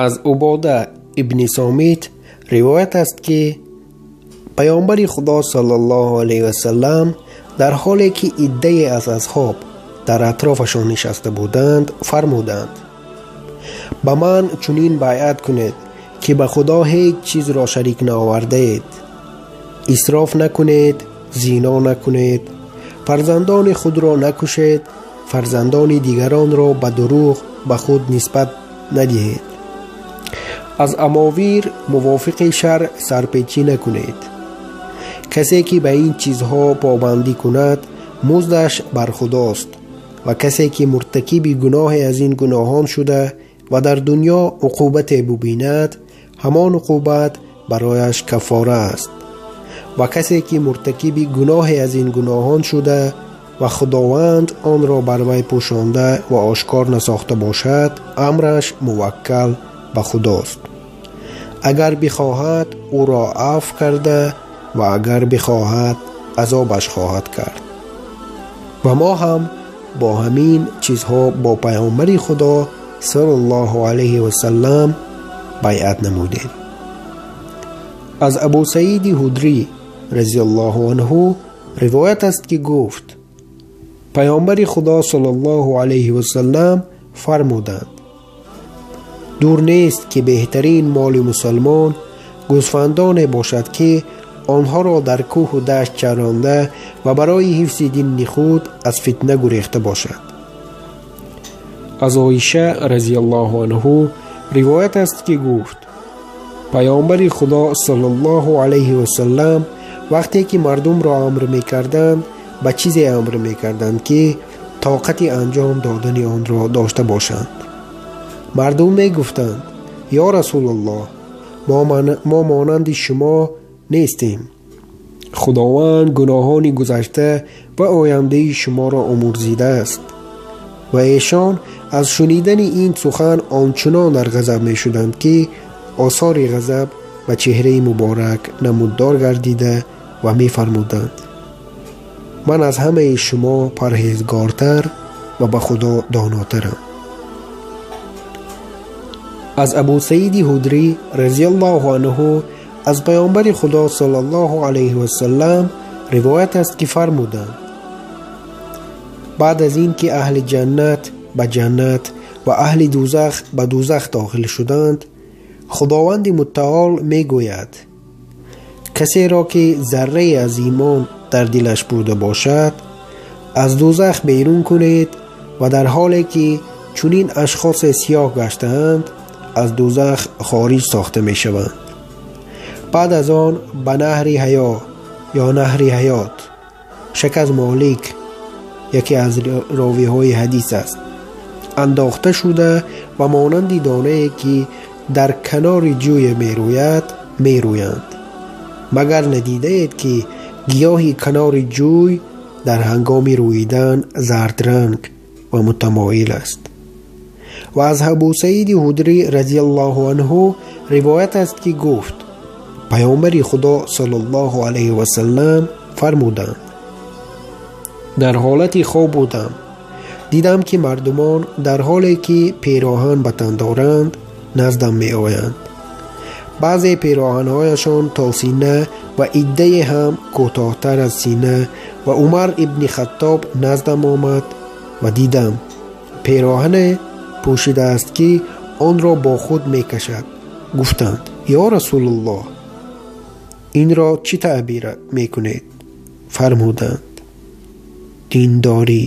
Аз Убода ибни Сомит ривоят аст, ки Паёмбари Худо саллаллоҳу алайҳи васаллам дар ҳоле ки иддае аз асҳоб дар атрофашон нишаста буданд, фармуданд: ба ман чунин байъат кунед, ки ба Худо ҳеҷ чизро шарик наовардаед, исроф накунед, зино накунед, фарзандони худро накушед, фарзандони дигаронро ба дурӯғ ба худ нисбат надиҳед, аз амовир мувофиқи шаръ сарпечӣ накунед. Касе ки ба ин чизҳо побандӣ кунад, муздаш бар Худост, ва касе ки муртакиби гуноҳе аз ин гуноҳон шуда ва дар дунё уқубате бубинад, ҳамон уқубат барояш каффора аст. Ва касе ки муртакиби гуноҳе аз ин гуноҳон шуда ва Худованд онро бар вай пӯшонда ва ошкор насохта бошад, амраш муваккал ба Худост. Агар бихоҳад, ӯро афв карда ва агар бихоҳад, азобаш хоҳад кард. Ва мо ҳам бо ҳамин чизҳо бо Паёмбари Худо саллаллоҳу алайҳи васаллам байъат намудем. Аз Абу Саиди Ҳудрӣ разияллоҳу анҳу ривоят аст, ки гуфт: Паёмбари Худо саллаллоҳу алайҳи васаллам фармуданд: дур нест, ки беҳтарин моли мусалмон гӯсфандоне бошад, ки онҳоро дар кӯҳу дашт чаронда ва барои ҳифзи дини худ аз фитна гурехта бошад. Аз Оиша разияллоҳу анҳу ривоят аст, ки гуфт: Паёмбари Худо саллаллоҳу алайҳи васаллам вақте ки мардумро амр мекарданд, ба чизе амр мекарданд, ки тоқати анҷом додани онро дошта бошанд. Мардум мегуфтанд: ё Расулуллоҳ, мо монанди шумо нестем. Худованд гуноҳони гузашта ва ояндаи шуморо омӯрзидааст. Ва эшон аз шунидани ин сухан ончунон дар ғазаб мешуданд, ки осори ғазаб ба чеҳраи муборак намуддор гардида ва мефармуданд: ман аз ҳамаи шумо парҳезгортар ва ба Худо донотарам. Аз Абу Саиди Ҳудрӣ разияллоҳу анҳу аз Паёмбари Худо саллаллоҳу алайҳи васаллам ривоят аст, ки фармуданд: баъд аз ин ки аҳли ҷаннат ба ҷаннат ва аҳли дӯзах ба дӯзах дохил шуданд, Худованди муттаол мегӯяд: касеро ки заррае аз имон дар дилаш буда бошад, аз дӯзах берун кунед ва дар ҳоле ки чунин ашхосе сиёҳ гаштаанд, аз дӯзах хориҷ сохта мешаванд. Баъд аз он ба наҳри ҳаё ё наҳри ҳаёт, шак аз Молик, яке аз ровиҳои ҳадис аст, андохта шуда ва монанди донае ки дар канори ҷӯе мерӯяд, мерӯянд. Магар надидаед, ки гиёҳи канори ҷӯй дар ҳангоми рӯидан зардранг ва мутамоил аст? Ва аз Абу Саиди Ҳудрӣ разияллоҳу анҳу ривоят аст, ки гуфт: Паёмбари Худо саллаллоҳу алайҳи васаллам фармуданд: дар ҳолати хоб будам, дидам, ки мардумон дар ҳоле ки пероҳан ба тан доранд, наздам меоянд. Баъзе пероҳанҳояшон то сина ва иддае ҳам кӯтоҳтар аз сина, ва Умар ибни Хаттоб наздам омад ва дидам пероҳане пӯшидааст, ки онро бо худ мекашад. Гуфтанд: ё Расулуллоҳ, инро чӣ таъбир мекунед? Фармуданд: диндорӣ.